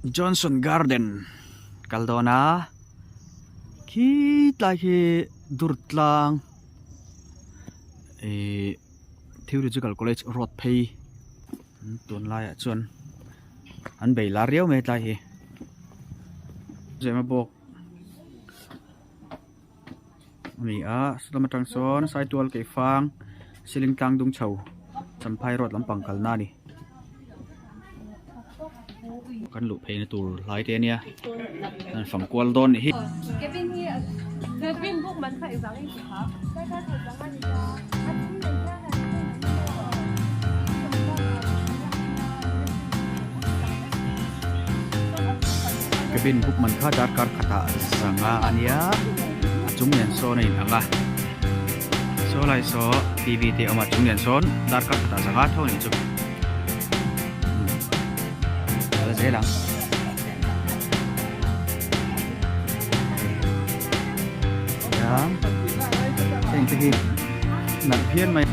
Johnson Garden kal dawn a khitlai khi dur tlang ihh Theological College road phei tunlaiah chuan an bei lar riau mai tlai hi Zemabawk a ni a saw lam atang sawn saitual keifang ceiling tlang dung chho champhai road lampang kalna a ni kan luh phei na tur hlai te ania an fang kual dawn nih hi. Cabin book man kha darkar khatah zanga a nia a chung nen sawn a inang a saw lai saw tv te a awm a chung nen sawn darkar khatah zanga tho a nih chu kal zel ang. Heng te hi nalh phian mai.